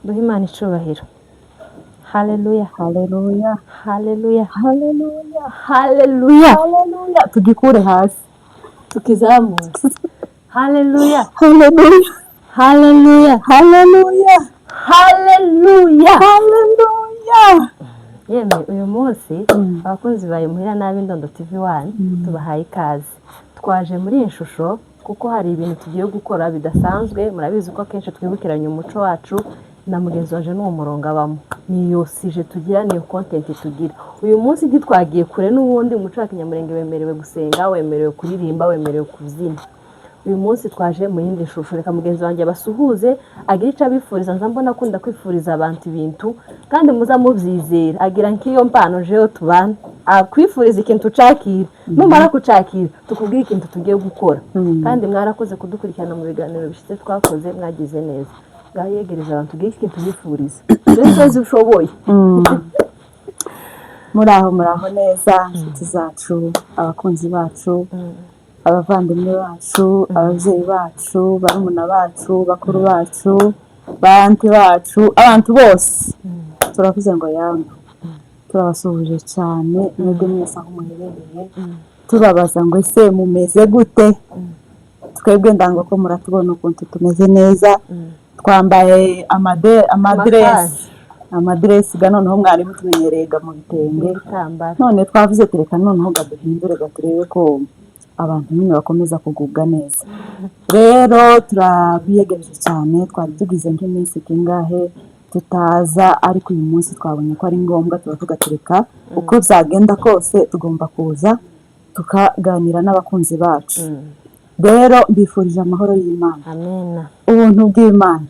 Duhe Imana icubahiro. Haleluya. Haleluya. Haleluya. Haleluya. Haleluya. Haleluya. Tugikure hasi. Tukizamura. Haleluya. Haleluya. Haleluya. Haleluya. Haleluya. Haleluya. Yemwe, uyu munsi abakunzi bawe muhira nabi Ndondo TV One tubahaye ikaze. Twaje muri iyi shusho kuko hari ibintu tugiye gukora bidasanzwe. Murabizi ko akenshi twibukiranya umuco wacu, na mugenzi waje n'uwo murongo abamo, niyo sujet tugira, niyo content tugira. Uyu munsi ntitwagiye kure, n'ubundi umuco wa Kinyamurenge wemerewe gusenga, wemerewe kuririmba, wemerewe kubyina. Uyu munsi twaje mu yindi shusho. Reka mugenzi wanjye abasuhuze, agire icyo abifuriza. Nza mbona akunda kwifuriza abantu ibintu kandi muza mubyizera, agira nk'iyo mpano. Jewe tubana akwifuriza ikintu ucakira, numara kucakira tukubwira ikintu tugiye gukora. Kandi mwarakoze kudukurikirana mu biganiro bishize twakoze, mwagize neza. Ngaho yegereza abantu, tubwire ikintu tubifuriza mbese ushoboye. Muraho, muraho neza, inshuti zacu, abakunzi bacu, abavandimwe bacu, ababyeyi bacu, barumuna bacu, bakuru bacu, ba aunty bacu, abantu bose turavuze ngo yambu. Turabasuhuje cyane mwebwe mwese aho muherereye, tubabaza ngo: "Ese mumeze gute?" Twebwe ndanga ko muratubona ukuntu tumeze neza, twambaye amadress, amadress ga. Noneho mwari mutumenyereye ga mu bitenge. Ibitambaro. None twavuze tureka noneho ga duhindure, ga turebe ko abantu nyine bakomeza kugubwa neza. Rero turabiyegereje cyane. Twari tugize nk'iminsi kingahe tutaza, ariko uyu munsi twabonye ko ari ngombwa, turavuga tureka uko byagenda kose tugomba kuza tukaganira n'abakunzi bacu. Rero mbifurije amahoro y'Imana, Amena. ubuntu bw'Imana,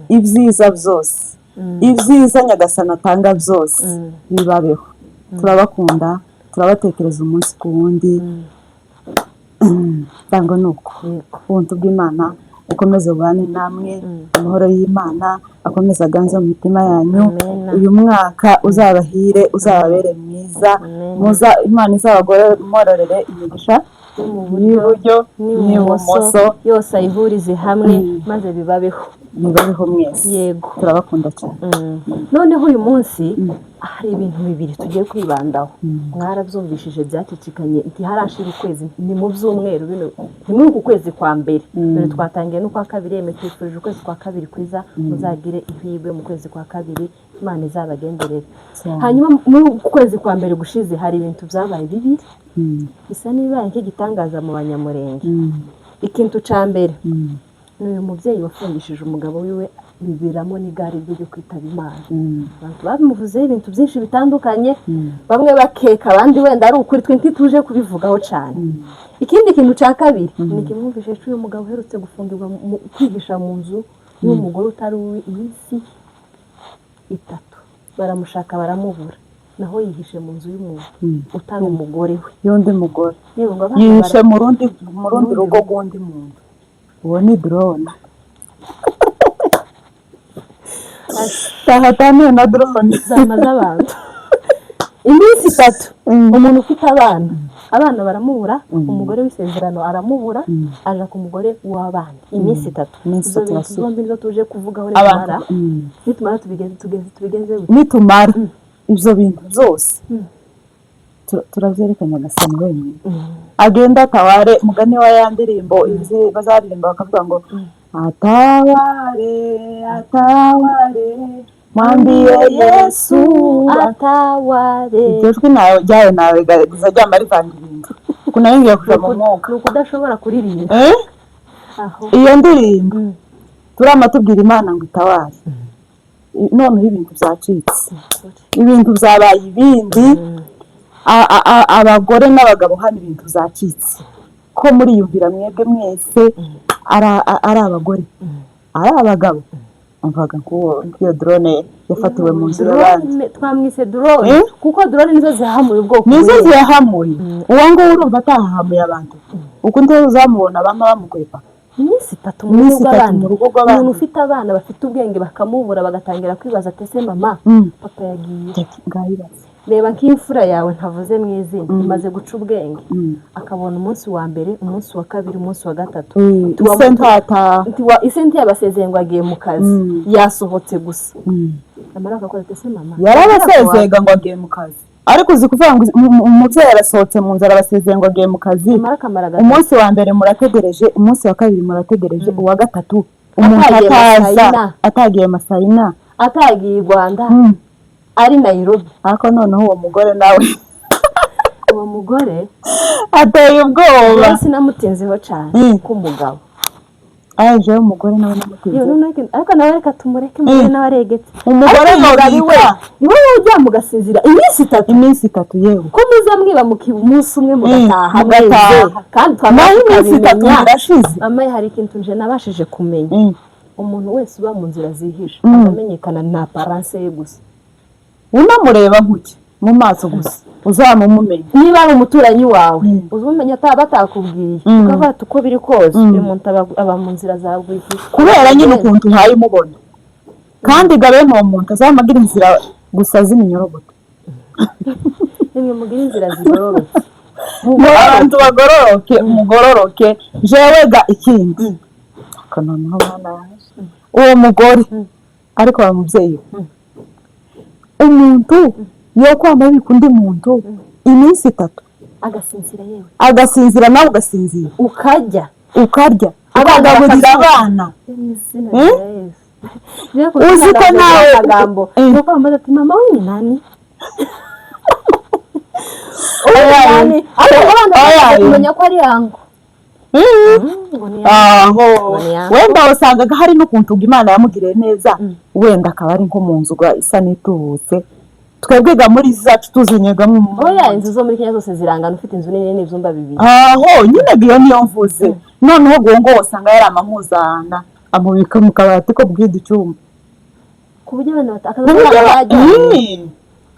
ibyiza byose, ibyiza Nyagasani atanga byose bibabeho. Turabakunda, turabatekereza umunsi ku wundi. Cyangwa ni uko ubuntu bw'Imana bukomeze bubane namwe, amahoro y'Imana akomeze aganze mu mitima yanyu. Amena. Uyu mwaka uzabahire, uzababere mwiza. Amena. Imana izabagororere imigisha n'iburyo n'ibumoso. Yose ayihurize hamwe maze bibabeho. Bibabeho mwese. Yego. Turabakunda cyane. Noneho uyu munsi hari ibintu bibiri tugiye kwibandaho. Mwarabyumvishije, byacicikanye, ntiharashira ukwezi, ni mu byumweru bino, ni muri uku kwezi kwa mbere. Dore twatangiye n'ukwa kabiri. Yemwe, twifurije ukwezi kwa kabiri kwiza. Muzagire ihirwe mu kwezi kwa kabiri, Imana izabagenderere. Cyane. Hanyuma muri uku kwezi kwa mbere gushize hari ibintu byabaye bibiri bisa n'ibibaye nk'igitangaza mu Banyamurenge. Ikintu cya mbere ni uyu mubyeyi wafungishije umugabo wiwe, biviramo n'igare rye ryo kwitaba Imana. Abantu babimuvuzeho ibintu byinshi bitandukanye, bamwe bakeka, abandi wenda ari ukuri, twe ntituje kubivugaho cyane. Ikindi kintu cya kabiri ni kimwumvishe cy'uyu mugabo uherutse gufungirwa kwihisha mu nzu y'umugore utari uwe iminsi 3, baramushaka baramubura, naho yihishe mu nzu y'umuntu utari umugore we. Y'undi mugore. Yewe, ngo abana Yihishe mu rundi rugo rw'undi muntu. Uwo ni drone, tahataniye na drone. Zamaze abantu iminsi 3, umuntu ufite abana, abana baramubura, umugore w'isezerano aramubura, aja ku mugore w'abana iminsi 3. Iminsi Ibyo 3 bintu irashira. zombi nizo tuje kuvugaho. Nitumara Abantu nitumara tubigenze, tubigenze gute? Nitumara ibyo bintu byose turavyerekana Nyagasani wenyine agenda ataware, mugani wa ya ndirimbo izi bazaririmba bakavuga ngo: "Ataware, ataware, mwambie Yesu." Ataware. Iryo jwi nawe ryayo nawe riza ryama rivanga ibintu ukuntu ngiye kuja mu mwuka. Ni ukudashobora kuririmba. Eh? Aho. Iyo ndirimbo turama tubwira Imana ngo itaware. Noneho ibintu byacitse, ibintu byabaye ibindi. Abagore n'abagabo hano ibintu byacitse, ko muriyumvira mwebwe mwese, ari abagore, ari abagabo, umvaga nk'iyo drone yafatiwe mu nzu y'abandi. Drone, twamwise drone. Eh? Kuko drone nizo zihamuye ubwoko Nizo bunini. ziyahamuye. Uwo nguwo urumva atahahamuye abantu, ukundi uzamubona bama bamukwepa. Iminsi 3 mu rugo Iminsi 3 rw'abandi. mu rugo rw'abandi. Umuntu ufite abana bafite ubwenge bakamubura, bagatangira kwibaza ati: "Ese mama, papa yagiye?" Ngahibaze. Reba nk'imfura yawe ntavuze mu izina, imaze guca ubwenge, akabona umunsi wa mbere, umunsi wa kabiri, umunsi wa gatatu, Ise ntataha. Ise ntiyabasezeye ngo agiye mu kazi, yasohotse gusa. Amara akakora ati: "Ese mama?" Yarabasezeye ngo agiye mu kazi, ariko uzi kuvuga ngo umubyeyi arasohotse mu nzu, arabasezeye ngo agiye mu kazi. Amara akamara gatatu. Umunsi wa mbere murategereje, umunsi wa kabiri murategereje, uwa gatatu umuntu Atagiye ataza. Masayina. Atagiye Masayina. Atagiye i Rwanda, ari Nairobi. Ariko noneho uwo mugore nawe Uwo mugore ateye ubwoba. rero sinamutinzeho cyane k'umugabo. Aje umugore nawe namutinze. Yewe, noneho ariko nawe reka tumureke, umugore nawe aregetse. Umugore Ariko umugabo yobika. we ni wowe ujya mugasinzira iminsi 3. Iminsi 3, yewe. Ko muza mwiba mukiba umunsi umwe mugataha Mugataha. mweze, kandi twamara Naho iminsi 3 tukabimenya. irashize. Mama, hari ikintu nje nabashije kumenya: umuntu wese uba mu nzira zihishe amenyekana na apparence ye gusa. Unamureba nkuki mu maso gusa, uzamumumenya. Niba ari umuturanyi wawe, uzumenya ataba batakubwiye, ukavuga ati: "Uko biri kose uyu muntu aba mu nzira za rwihishwa." Kubera nyine ukuntu uhaye umubona, kandi ga bene uwo muntu azamagira inzira gusa z'iminyorogoto. Nimwe mugira inzira zigororotse. Abantu bagororoke, mugororoke. Jewe ga ikindi, ariko noneho bana yaje uwo mugore, ariko wa mubyeyi we, umuntu yo kwama abika undi muntu iminsi 3, Agasinzira yewe. Agasinzira, nawe ugasinzira. Ukarya. Ukarya. Abana Ukagaburira bakabyuka. abana. Mu izina rya Yesu. Uzi ko nawe- Amagambo nuko bambaza ati: "Mama we ni nani?" Oya. Nani? Ariko abana Oya. bamaze kumenya ko ari yango, ngo ni yango. Aho Ngo ni yango. Wenda wasangaga hari n'ukuntu ngo Imana yamugiriye neza, wenda akaba ari nko mu nzu ga isa n'itubutse. Twebwe ga muri zacu tuzinyegamo. Oya, inzu zo muri Kenya zose zirangana, ufite inzu nini n'ibyumba bibiri. Aho nyine iyo niyo mvuze. Noneho ubwo ngo usanga yari amamuzana, amubika mu kabati ko bw'idi cyumba, ku buryo abana ku buryo bajyanye.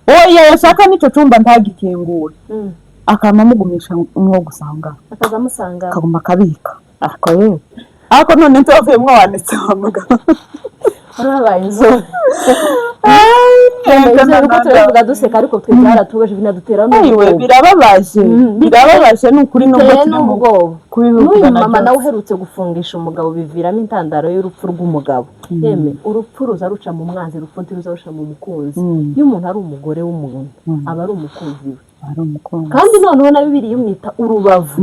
Oya, yashaka n'icyo cyumba ntagikingure, akaba amugumisha mwo gusa aho ngaho. Akaza amusanga. Akaguma akabika. Ariko yewe, ariko none ntibavuyemo wanitse wa mugabo. Wari wabaye inzobe. Inzobe, uko turabivuga duseka, ariko twe byaratubaje, binadutera Ayiwe, n'ubwoba. Birababaje, birababaje ni ukuri, nubwo Biteye turi mu n'ubwoba. kubivuga N'uyu na mama byose. nawe uherutse gufungisha umugabo, biviramo intandaro y'urupfu rw'umugabo. Yeme, urupfu ruza ruca mu mwanzi, urupfu ntiruza ruca mu mukunzi. Iyo umuntu ari umugore w'umuntu, aba ari umukunzi we. Ari umukunzi. Kandi noneho na Bibiliya imwita urubavu.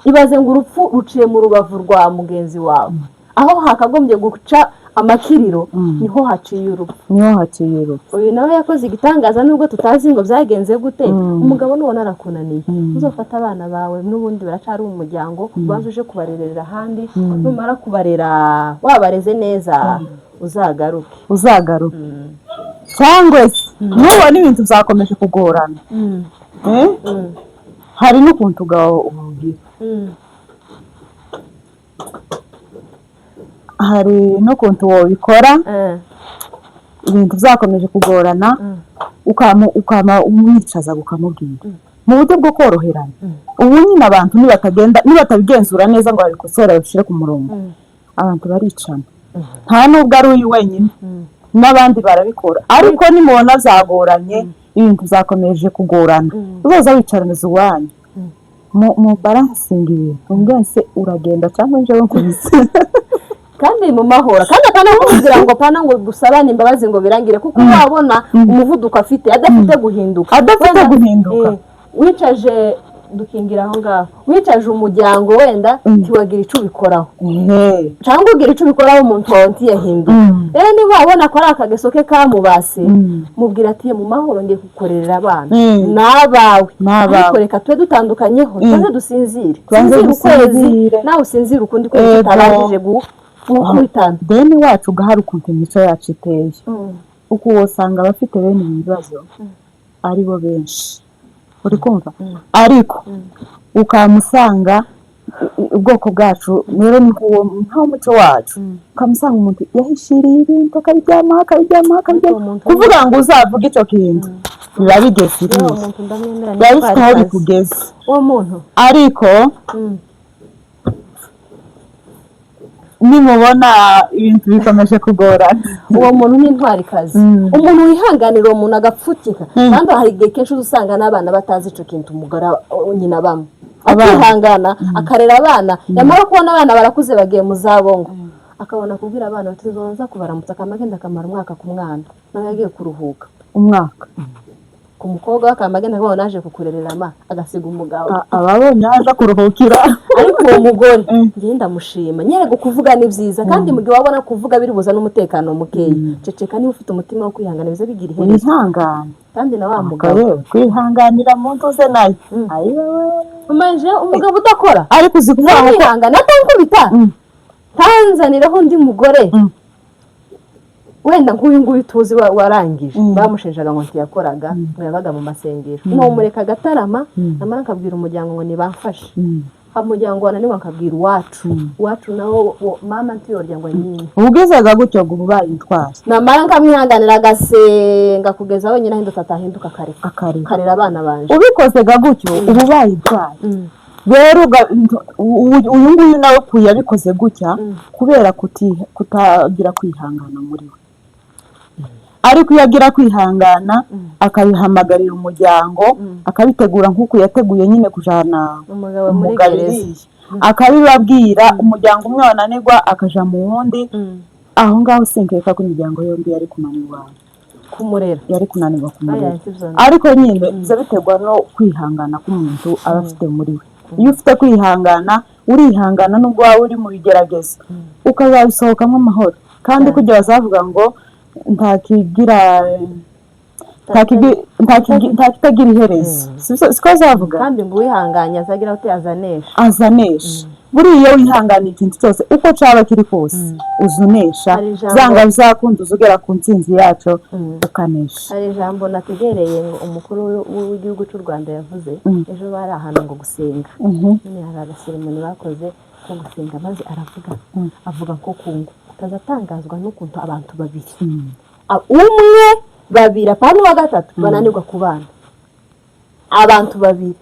Ibaze ngo urupfu ruciye mu rubavu rwa mugenzi wawe, aho hakagombye guca amakiriro niho haciye urupfu. Niho haciye urupfu. Uyu nawe yakoze igitangaza, nubwo tutazi ngo byagenze gute. Umugabo nubona arakunaniye, uzafata abana bawe, n'ubundi baracari umuryango, ubanze uje kubarerera ahandi. Numara kubarera, wabareze neza, uzagaruke. Uzagaruke, cyangwa se nubona ibintu byakomeje kugorana, eh? Hari n'ukuntu ubwira, hari n'ukuntu wabikora, ibintu byakomeje kugorana, ukama umwicaza, ukamubwira mu buryo bwo koroherana. Ubu nyine abantu nibatagenda, nibatabigenzura neza ngo babikosore, babishyire ku murongo, abantu baricana. Nta nubwo ari uyu wenyine, n'abandi barabikora. Ariko nimubona zagoranye, ibintu byakomeje kugorana, uzaza wicaraniza uwanyu, mu balancinga ibintu mbese, uragenda cyangwa njyewe nkubise. Kandi mu mahoro, kandi akanakubwira ngo pana ngo gusabane imbabazi ngo birangire, kuko wabona umuvuduko afite, adafite guhinduka. Adafite Wenda, guhinduka. Wicaje dukingira aho ngaho, wicaje umuryango, wenda ntiwagira icyo ubikoraho, cyangwa ugira icyo ubikoraho, umuntu wawe ntiyahinduka. Rero niba wabona ko ari akageso ke kamubase, mubwira ati: "Mu mahoro, ngiye kukurerera abana n'abawe, N'abawe. ariko reka tube dutandukanyeho, tubanze dusinzire." Tubanze Sinzire ukwezi, dusinzire. nawe usinzire ukundi kwezi Ego. utarangije gukubitana. Bene wacu gahari ukuntu imico yacu iteye, uko usanga abafite bene ibi bibazo ari bo benshi, uri kumva? Ariko ukamusanga ubwoko bwacu rero ni nk'umuco wacu, ukamusanga umuntu yahishiriye ibintu, akabiryamaho, akabiryamaho, akabiryamaho. Uwo muntu- Kuvuga ngo uzavuge icyo kintu biba bigeze Yewe, iriya, uwo muntu ndamwemera, ni biba bifite aho intwarikazi. bikugeze. Uwo muntu Ariko Nimubona ibintu bikomeje kugorana. Uwo muntu ni intwarikazi. Umuntu wihanganira uwo muntu agapfukika, kandi hari igihe kenshi uza usanga n'abana batazi icyo kintu umugore nyina abamo. Abana. Akihangana, akarera abana, yamara kubona abana barakuze bagiye mu zabo, ngo akabona kubwira abana bati: "Nza kubaramutsa." Akama agenda akamara umwaka ku mwana, nawe yagiye kuruhuka. Umwaka? Ku mukobwa we, akama agenda akabona naje kukurerera ma, agasiga umugabo. Ababonye aza kuruhukira. Ariko uwo mugore njye ndamushima nyerega. Kuvuga ni byiza, kandi mu gihe wabona kuvuga biri buza n'umutekano mukeya, ceceka. Niba ufite umutima wo kwihangana, biza bigira iherezo. Wihangane. Kandi na wa mugabo Yewe, kwihanganira mu ntuze nayo ayiwewe. Umanje umugabo udakora Ariko uzi kuvuga ngo kwihangana atankubita, ntanzanireho undi mugore. Wenda nk'uyu nguyu tuzi warangije, bamushinjaga ngo ntiyakoraga, ngo yabaga mu masengesho, ntumureka agatarama. Namara akabwira umuryango ngo nibamfashe. Umuryango wananiwe akabwira iwacu, iwacu nawo mama ntiyorya ngo anyine. Ubwizaga gutyo ngo uba ubaye intwari. Namara nkamwihanganira, agasenga kugeza wenyine ahindutse, atahinduka akareka. Akareka. Karera abana banje. Ubikoze ga gutyo uba ubaye intwari. Rero uyu nguyu nawe yabikoze gutya kubera kutagira kwihangana muri we. Ariko iyo agira kwihangana, akabihamagarira umuryango, akabitegura nk'uko yateguye nyine kujana umugabo muri umugabo gereza, iriya, akabibabwira, umuryango umwe wananirwa akaja mu wundi. Aho ngaho sinkeka ko imiryango yombi yari kunanirwa kumurera. Yari kunanirwa kumurera. Aya, sibyo. Ariko nyine biza biterwa no kwihangana k'umuntu aba afite muri we. Iyo ufite kwihangana, urihangana nubwo waba uri mu bigeragezo, ukazabisohokamo amahoro. Kandi kujya bazavuga ngo nta kitagira iherezo. Siko bazavuga? Kandi ngo uwihanganye azagira ute? Azanesha. Azanesha. Buriya iyo wihanganiye ikintu cyose, uko cyaba kiri kose, uzunesha. Hari ijambo- Zanga bizakunda, uzugera ku ntsinzi yacu, ukanesha. Hari ijambo nategereye ngo umukuru w'igihugu cy'u Rwanda yavuze ejo. Bari ahantu ngo gusenga, nyine hari agaseremoni bakoze ko gusenga, maze aravuga, avuga nko kungu akaza atangazwa n'ukuntu abantu babiri, umwe, babiri, apana uwa gatatu, bananirwa kubana. Abantu babiri,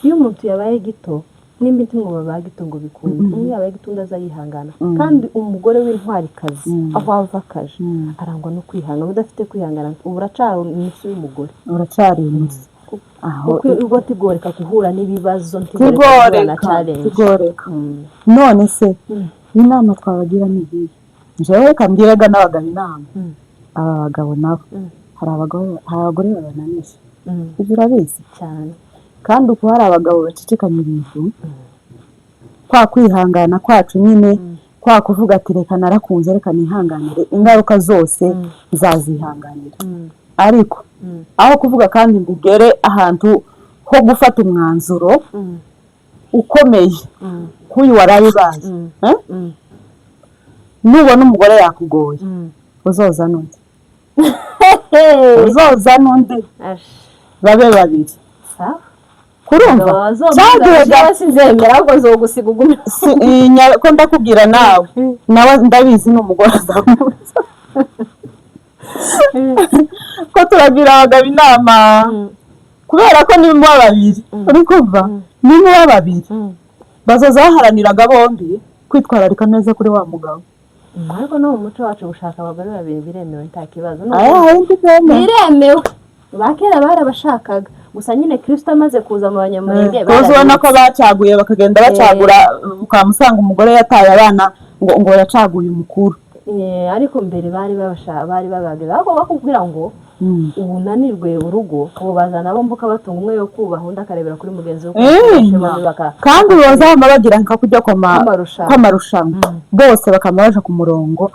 iyo umuntu yabaye gito, nimba ngo babaye gito ngo bikunde, umwe yabaye gito undi aza yihangana. Kandi umugore w'intwarikazi, aho ava akaje, arangwa no kwihangana. Udafite kwihangana ubu uracari inusu y'umugore. Uracyari inusu aho. Kuko ubwo tigoreka guhura n'ibibazo, ntigoreka guhura na Tigoreka. challenge. Tigoreka. None se inama twabagira ni iyihe? Njyewe reka mbwirega n'abagabo inama. Aba bagabo nabo, hari abagore babananiye. Ibyo urabizi? Cyane. Kandi uko hari abagabo bacecekanya ibintu, kwa kwihangana kwacu nyine, kwa kuvuga ati: "Reka narakunze, reka nihanganire ingaruka zose, nzazihanganira." Ariko aho kuvuga kandi ngo ugere ahantu ho gufata umwanzuro ukomeye nk'uyu waraye ubaye, eh? Nubona umugore yakugoye, uzoza n'undi, uzoza n'undi, babe babiri. Sawa. Kurumva cyagihe Sinzemera, ahubwo nzogusiga ugume. Ko ndakubwira nawe, nawe ndabizi ni umugore azamuza ko turagira abagabo inama, kubera ko nimuba babiri, uri kumva, nimuba babiri bazaza baharaniraga bombi kwitwararika neza kuri wa mugabo. Ariko no mu muco wacu gushaka abagore babiri biremewe, nta kibazo. Aya hari indi byemewe. Biremewe, ba kera barabashakaga. Gusa nyine Kirisito amaze kuza mu Banyamurenge Kuko ubona ko bacaguye, bakagenda bacagura, ukamusanga umugore yataye abana ngo yacaguye umukuru. Ariko mbere bari babasha, bari babagira, ariko bakubwira ngo ubunanirwe urugo, ubu bazana abo mbuka batunga, umwe yo kubaha undi akarebera kuri mugenzi we, bombi Kandi bazaba bagira nka kujya kw'amarushanwa. Kw'amarushanwa, bose bakaba baje ku murongo.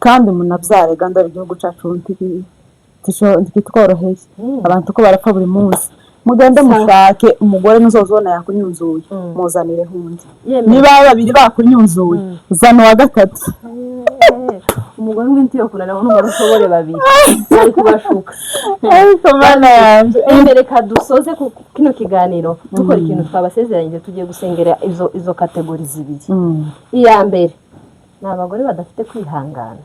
Kandi munabyare gandara, igihugu cyacu ntikitworoheye. Abantu ko barapfa buri munsi. Mugende mushake umugore, ntuzozubona yakunyunzuye, muzanireho undi. Yemewe. Niba babiri bakunyunzuye, zana uwa gatatu. Umugore umwe ntiyo kunanira n'umugore ushobore babiri ari kubashuka. Ariko Mana yanjye! Reka dusoze ku kino kiganiro dukora ikintu twabasezeranyije. Tugiye gusengera izo catégories zibiri. Iya mbere ni abagore badafite kwihangana.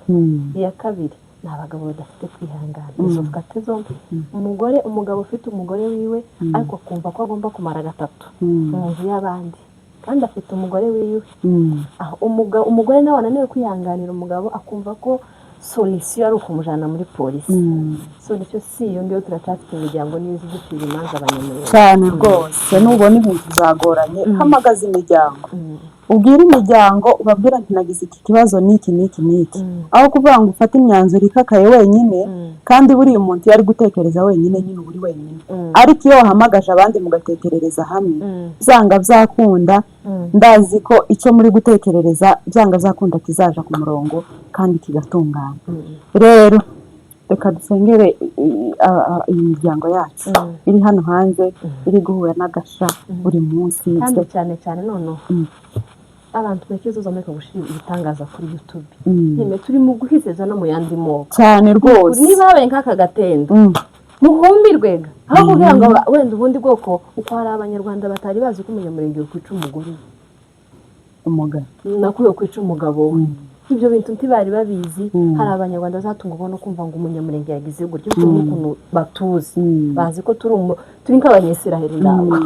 Iya kabiri ni abagabo badafite kwihangana. Izo caté zombi, umugore, umugabo ufite umugore wiwe ariko akumva ko agomba kumara gatatu mu nzu y'abandi. Kandi afite umugore wiwe. Aho umugore nawe ananiwe kwihanganira umugabo, akumva ko solution ari ukumujana muri polisi. Solution si iyo ngiyo. Turacyafite imiryango niyo izi ducira imanza abanyamurenge. Cyane rwose. Nubona ibintu byagoranye, hamagaza imiryango, ubwire imiryango, ubabwira nti: "Nagize iki kibazo n'iki n'iki n'iki," aho kuvuga ngo ufate imyanzuro ikakaye wenyine. Kandi buriya umuntu iyo ari gutekereza wenyine nyine uba uri wenyine, ariko iyo wahamagaje abandi mugatekerereza hamwe, byanga byakunda, ndazi ko icyo muri gutekerereza byanga byakunda kizaja ku murongo kandi kigatungana. Rero reka dusengere iyi miryango yacu iri hano hanze, iri guhura n'agasha buri munsi. Kandi cyane cyane noneho abantu tekereza muri gushyira ibitangaza kuri YouTube. Nyine turi mu guhiseza no mu yandi moko. Cyane rwose. Niba habaye nk'aka gatendo, muhumirwega aho kugira ngo wenda ubundi bwoko, uko hari Abanyarwanda batari bazi ko Umunyamurenge kwica umugore we, umugabo. Nakuye kwica umugabo we. Ibyo bintu ntibari babizi. Hari Abanyarwanda bazatungurwa no kumva ngo Umunyamurenge yagize gutya, bitewe n'ukuntu batuzi. Bazi ko turi nk'Abanyesiraheli ndago.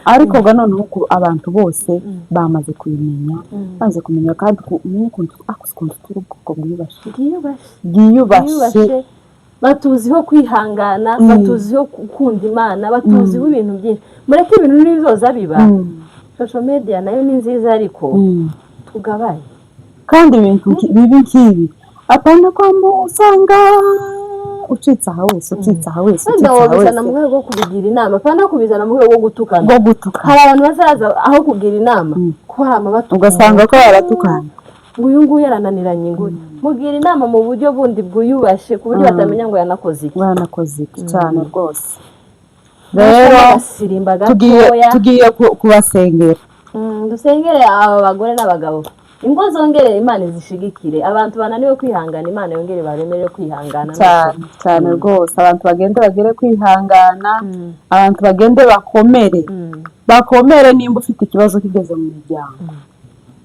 Ariko ga noneho abantu bose bamaze kubimenya, bamaze kumenya, kandi umenye ukuntu ako ukuntu turi ubwoko bwiyubashye. Bwiyubashye. Bwiyubashye. Bwiyubashye, batuziho kwihangana, batuziho gukunda Imana, batuziho ibintu byinshi. Mureke ibintu n'ibizoza biba. Social media nayo ni nziza, ariko tugabanye. Kandi ibintu bibi nk'ibi, apana kwamba usanga ucitse aha wese, ucitse aha wese, wenda ucitse aha wabizana wese. Mu rwego rwo kubigira inama, apana kubizana mu rwego rwo gutukana. Rwo gutuka. Hari abantu bazaza aho kugira inama kwama batuka. Ugasanga ko baratukana. Ngo uyu nguyu yarananiranye, ngo mugira inama mu buryo bundi bwiyubashe, ku buryo batamenya ngo yanakoze iki. Banakoze iki. Cyane rwose. Rero agasirimba tugiye gatoya. Tugiye kubasengera. Dusengere aba bagore n'abagabo, ingo zongere Imana izishigikire. Abantu bananiwe kwihangana, Imana yongere baremere kwihangana. Cyane cyane rwose. Abantu bagende bagere kwihangana, abantu bagende bakomere, bakomere. Nimba ufite ikibazo kigeze mu miryango,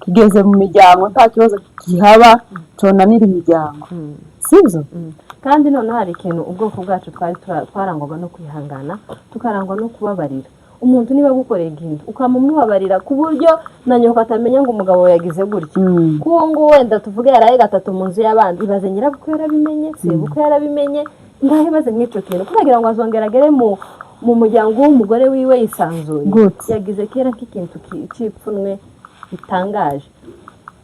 kigeze mu miryango, nta kibazo kihaba conanira imiryango, sibyo? Kandi noneho hari ikintu ubwoko bwacu twari twarangwaga no kwihangana, tukarangwa no kubabarira. Umuntu niba agukoreye ikintu ukamubabarira, ku buryo na nyoko atamenya ngo umugabo yagize gutya. K'uwo nguwo wenda tuvuge yaraye gatatu mu nzu y'abandi, ibaze nyirabukwe yarabimenye, sebukwe yarabimenye, ngaho ibaze nk'icyo kintu, kugira ngo azongere agere mu muryango w'umugore wiwe yisanzuye? Gute? Yagize kera nk'ikintu cy'ipfunwe bitangaje.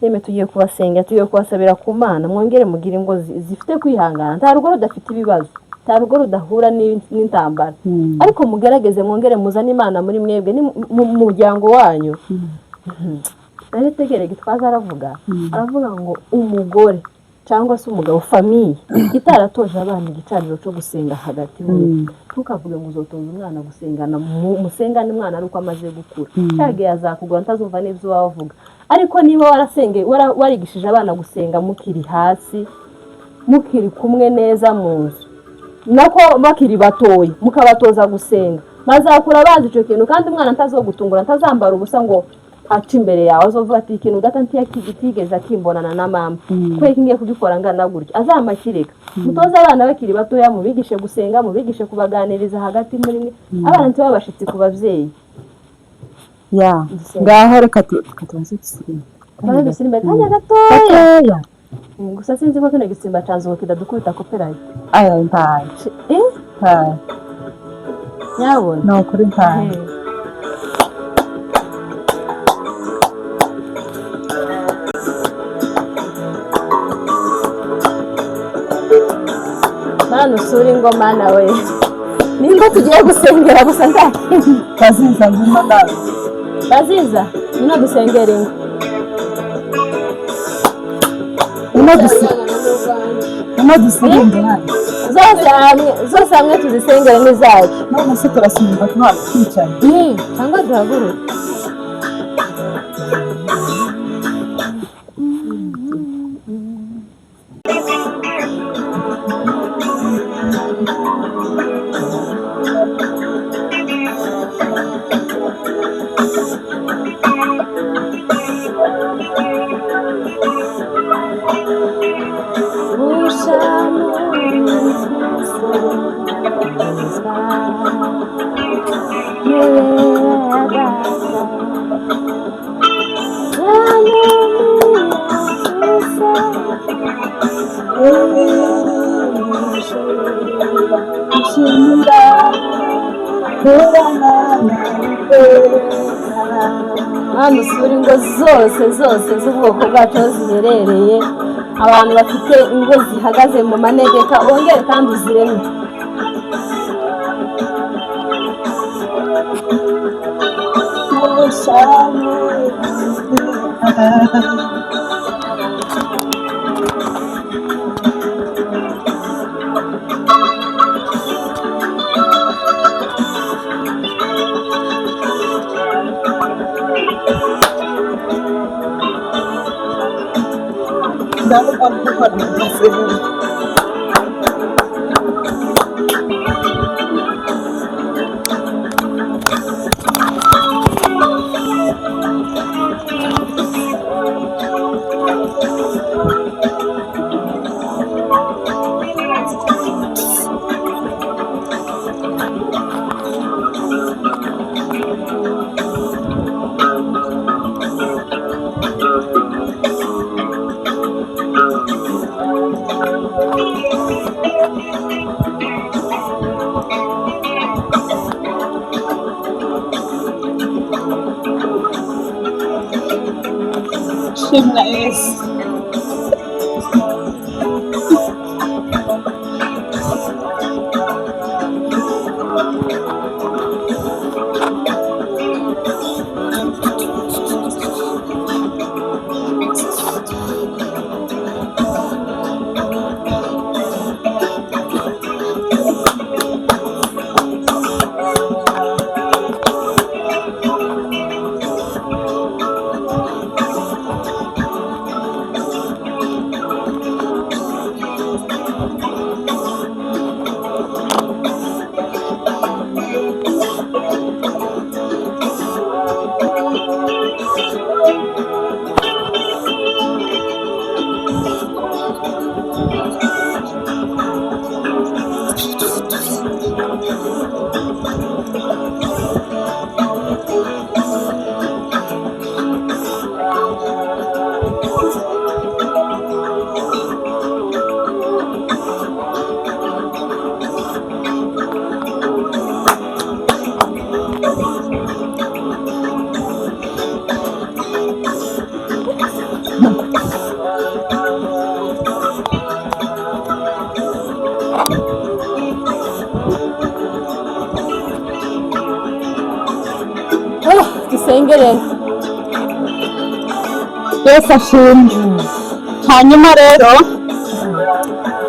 Yemwe, tugiye kubasenga, tugiye kubasabira ku Mana, mwongere mugire ingo zifite kwihangana. Nta rugo rudafite ibibazo, nta rugo rudahura n'intambara, ariko mugerageze mwongere muzane Imana muri mwebwe ni mu muryango wanyu. Rero tegere Gitwaza aravuga, aravuga ngo umugore cyangwa se umugabo, famille itaratoje abana igicaniro cyo gusenga hagati muri, ntukavuge ngo uzotoza umwana gusengana, musengane umwana ari uko amaze gukura. Cyagihe azakugura ntazumva n'ibyo waba uvuga. Ariko niba warasengeye, warigishije abana gusenga mukiri hasi, mukiri kumwe neza mu nzu, nako bakiri batoya mukabatoza gusenga, bazakura bazi icyo kintu. Kandi umwana ntazogutungura, ntazambara ubusa ngo aca imbere yawe. Azovuga ati: "Ikintu data ntiyakigitigeze akimbonana na mama, kubera ko ngiye kugikora ngana gutya azamakireka." Mutoze abana bakiri batoya, mubigishe gusenga, mubigishe kubaganiriza hagati muri mwe. Abana ntibabe abashitsi ku babyeyi. Ya. Dusenga. Ngaho reka tubanze dusirimbe. Tubanze dusirimbe akanya gatoya. Gatoya. Gusa sinzi ko kino gisimba canzuko kidadukubita copyright. Aya, ntayo. Eh. Ntayo. Nyabona. Ni ukuri ntayo. Eh. Mana usura ingoma nawe, nimba tugiye gusengera gusa nta kindi. Baziza, ngwino nawe. Baziza, ngwino dusengera ingo. Ino dusirimbe hano. Zose hamwe, zose hamwe tuzisengere n'izacu. None se turasimba tuba twicaye? Cyangwa duhaguruke. Nshimira kubana nawe. Mana, usura ingo zose zose z'ubwoko bwacu aho ziherereye. Abantu bafite ingo zihagaze mu manegeka, wongere kandi uzireme. Shimwa Yesu. Oh, dusenge rero. Yesu ashimwe. Hanyuma rero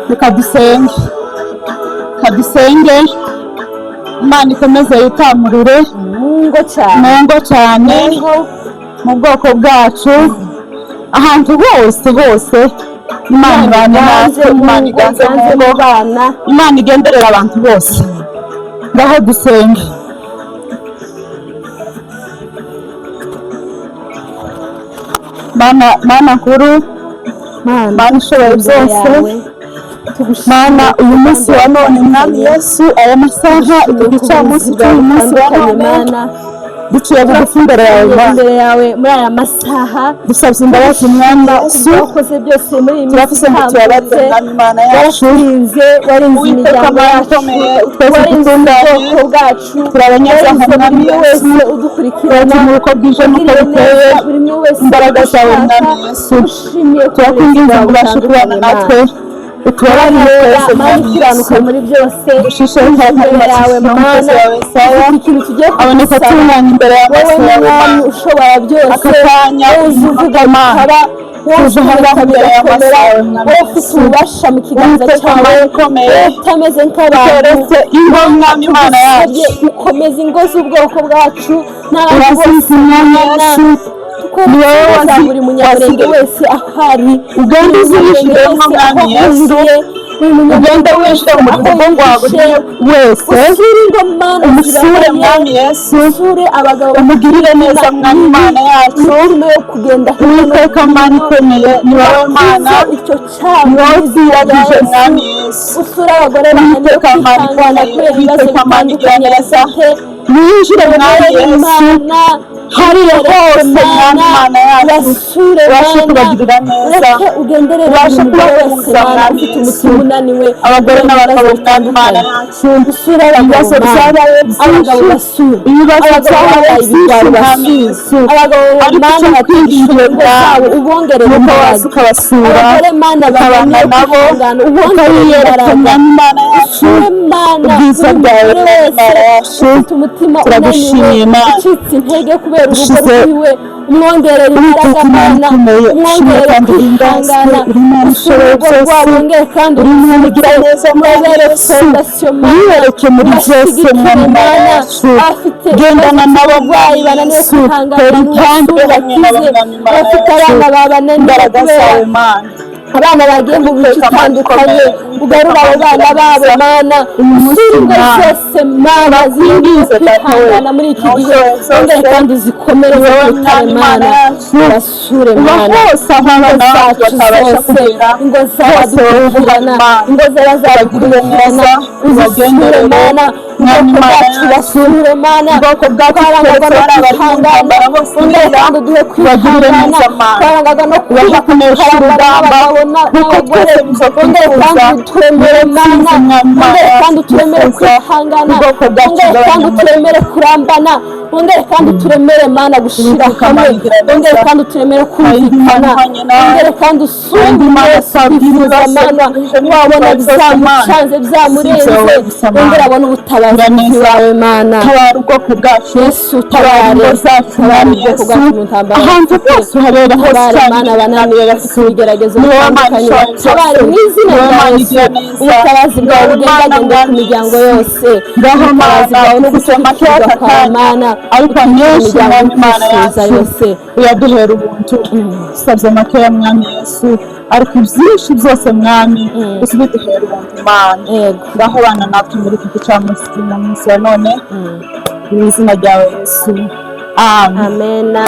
reka dusenge, reka dusenge Imana ikomeze yitamurure mu ngo cyane, mu ngo cyane, mu ngo, mu bwoko bwacu, ahantu hose hose Imana ibane natwe, Imana iganze mu iganze ngo, mu bana. Imana igenderera abantu bose. Ngaho dusenge. Mana, Mana nkuru, Mana, Mana ishoboye imbere byose, yawe tugushimire. Mana, uyu munsi wa none, Mwami Yesu, aya masaha, iki gicamunsi cy'uyu munsi wa none, Mana, duciye bugufi imbere yawe Mana. imbere yawe muri aya masaha, Dusabye imbabazi, Mwami Yesu. kubyo wakoze byose muri iyi minsi Turavuze ngo tubabarire, itambutse. Mwami Imana yacu. Waraturinze, warinze Uwiteka imiryango Mana yacu, ikomeye, twese warinze dutunganye. ubwoko bwacu, Turi abanyabyaha, warinze buri Mwami umwe Yesu. wese udukurikirana, Turakeneye uko bwije n'uko wagiriye bukeye neza buri umwe wese imbaraga zawe, ugushaka. Mwami Yesu. Ushimiye Turakwinginze ngo ubashe kubana natwe, utubabarire twese, Mana Mwami ukiranuka Yesu. muri byose, Ushishe nk'aho imbere yawe umukozi Mana, wawe Yesaya ufite ikintu tugiye aboneka kugusaba. atunganye imbere Wowe y'amaso yawe mwami Mana. ushobora byose, Aka kanya wowe uzi uvuga Mana, bikaba, wowe tuje ushobora ahangaha imbere y'amaso bigakomera, yawe, Mwami wowe ufite Yesu. ububasha mu kiganza Uwiteka cyawe, Mana ikomeye, wowe utameze nk'abantu, tukeretse ingo, Mwami Imana tugusabye yacu. gukomeza ingo z'ubwoko bwacu n'abandi bose. Urazizi, Mwami Mana, Yesu, ni wowe tukwereka buri munyamurenge wese ahari, ugende uzibishiremo, wese aho Mwami Yesu. ahuriye, buri munyamurenge Ugende winjire mu aho rugo rwa buri yihishe, wese, usure ingo Mana umusure, zibabaye, Mwami Yesu, usure abagabo umugirire neza, Mwami Imana yacu. imitima yo kugenda hirya no Uwiteka Mana hino, ikomeye, ni wowe Mana, bakize icyo cyago ni wowe mu izina rya twiragije, Yesu. Mwami Yesu. Usure abagore bananiwe Uwiteka Mana kwihangana ikomeye, kubera ibibazo Uwiteka Mana igira bitandukanye neza, bafite, winjire, Mwami wowe Yesu, Mana Hariya hose, Mwami Imana yacu, Basure, ubashe Mana. kubagirira neza, Ureke ugenderere ubashe buri mugore wese, kubahuza, Mana, Mwami ufite Yesu. umutima unaniwe, Abagore n'abagabo, Mwami Imana yacu, usure abagabo, ibibazo Mana. byabaye Abagabo byinshi, basure, ibibazo abagabo byabaye babaye byinshi, ibigwari Mwami basure, Yesu, abagabo, ariko Mana, icyo batishoboye twingingiye, ingo zabo, ubongerere nuko imbaraga. waza ukabasura, Abagore, Mana, ukabana bananiwe nabo, kwihangana, ubongerere ukabiyereka, imbaraga. Mwami Imana yacu, Usure, Mana, ubwiza buri bwawe, mugore Mwami wese Imana yacu. ufite umutima Turagushimiye, unaniwe, Mana. ucitse intege kubera urugo Ushize rwiwe, umwongerere imbaraga, Uwiteka Imana Mana, ikomeye, ushimwe umwongerere kandi uhimbazwe, kwihangana. uri Imana Usure ishoboye urugo byose, rwabo, wongere kandi uri Imana igira neza, Mwami ubabere Yesu, fondation, Mana. wiwereke muri byose, Ubashyigikire, Mwami Imana Mana. yacu, Abafite gendana ibibazo nabo, by'uburwayi Mwami bananiwe Yesu, kwihangana, tera intambwe ubasure, hamwe nabo, ubakize. Mwami Imana Abafite yacu, abana babananiye imbaraga kubera zawe, Mana. abana bagiye mu bice Uwiteka Mana itandukanye, ikomeye, ugarura abo bana babo, Mana. Uyu munsi, Usure ingo Mana, zose, Mana, zirimo turakwinginze, Data we, kwihangana muri iki gihe, nawe zose, wongere kandi uzikomereze wowe ku rutare, Mwami Imana Mana. yacu, Basure, uba Mana, hose aho ingo abana bacu zacu batabasha zose, kugera, ingo hose wowe uhari, z'abadukurikirana, Mana, ingo ubagirire z'abazadukurikirana, neza, uzisure, ubagenderere, Mana. Mwami Ubwoko Imana bwacu yacu, basure, Mana. ubwoko bwacu Twarangwaga twese no bari abari mu kwihangana, ntambara bose wongere neza, kandi uduhe ubagirire kwihangana. neza, Mana, Twarangwaga no ubashe kwihangana, kunesha twarangwaga urugamba n'abagabo nk'uko n'abagore, twese biza wongere twifuza, kandi uturemere, niyo Mana, ntsinzi, Mwami Imana wongere kandi yacu uturemere twifuza, kwihangana, ubwoko bwacu wongere kandi bw'abanyamurenge. uturemere kurambana, wongere kandi uturemere, Mana, gushira Uwiteka hamwe, Imana igira neza, wongere kandi uturemere nta yindi Mana kumvikana, ihwanye nawe, wongere kandi nta usure yindi umuntu Mana wese twabwira twifuza, ibibazo Mana, bije wabona n'ibitwaye byose, Mana, byamucanze, usibye byamurenze, wowe gusa, wongere Mana, abone ubutabazi gira neza, bw'iwawe, Mana. Tabara ubwoko bwacu, Yesu, tabara tabare, ingo zacu, tabara Mwami ubwoko Yesu, bwacu mu ntambara ahantu bafite, hose uhabera hose tabare, icyarimwe, Mana, Mwami abananiwe bafite Yesu, ibigeragezo ni wowe Mana bitandukanye, ishoboye byose, tabare mu izina ni wowe rya Mana Yesu. igira neza, Ubutabazi ni bwawe wowe Mana, bugendagende ku Mwami miryango Yesu, yose, ngaho ubutabazi Mana bwawe no dufite makeya gushyigikirwa aka kwawe, kanya, Mana, ariko gutwikira menshi, imiryango Mwami Imana twifuza yacu, yose. uyaduhera ubuntu. Dusabye makeya, Mwami Yesu, ariko ibyinshi byose, Mwami, uzibiduhera ubuntu, Mana. Yego. Ngaho bana natwe muri iki gicamunsi munsi wa none, mu izina ryawe Yesu, amen. Amena.